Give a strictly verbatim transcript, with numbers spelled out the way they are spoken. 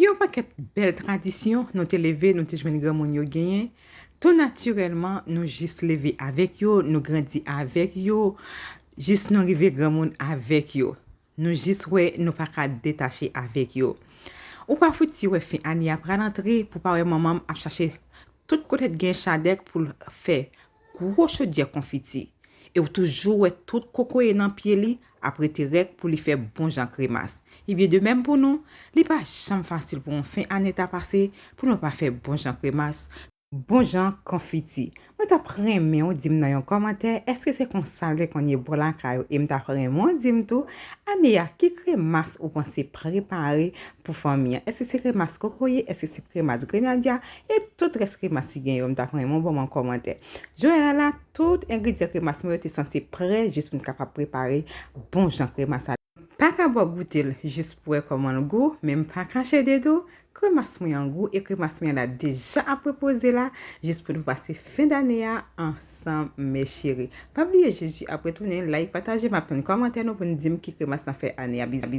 Yon pakèt bèl tradisyon nou te leve, nou te jwenn granmoun yo genyen. Tou natirèlman, nou jis leve avèk yo, nou grandi avèk yo, jis nou rive granmoun avèk yo. Nou jis wè nou pa ka detache avèk yo. Ou pa fouti wè fen ane a pral antre pou pa wè manman m ap chache tout kote t gen chadèk pou l fè gwo chodyè konfiti. E w toujou wè tout kokoye nan pye li ap rete rèk pou li fè bon jan kremas. Ebyen, de menm pou nou, li pa janm fasil pou yon fen ane ta pase pou nou pa fè bon jan kremas, bon jan konfiti. Mwen t ap renmen w di m nan yon kòmantè, èske se konsa l te konn ye bò lakay ou? E m t ap renmen w di m tou, ane a, ki kremas ou panse prepare pou fanmi an? Èske se kremas kokoye? Èske se kremas grenadya? E tout rès kremas ki gen yo, m t ap renmen w ban m yon kòmantè. Jounen la la, tout engredyan kremas mwen yo te sanse prè jis pou n kapab prepare bon jan kremas la. Pa ka ba w goute l jis pou wè kòman l gou, men m pa kache de tou, kremas mwen an gou e kremas mwen an la deja ap repoze la, jis pou nou pase fen dane a ansanm, mes chéris. Pa bliye Jezi ap retounen, like, pataje, m ap tann kòmantè nou pou n di m ki kremas n ap fè ane a. Bizou.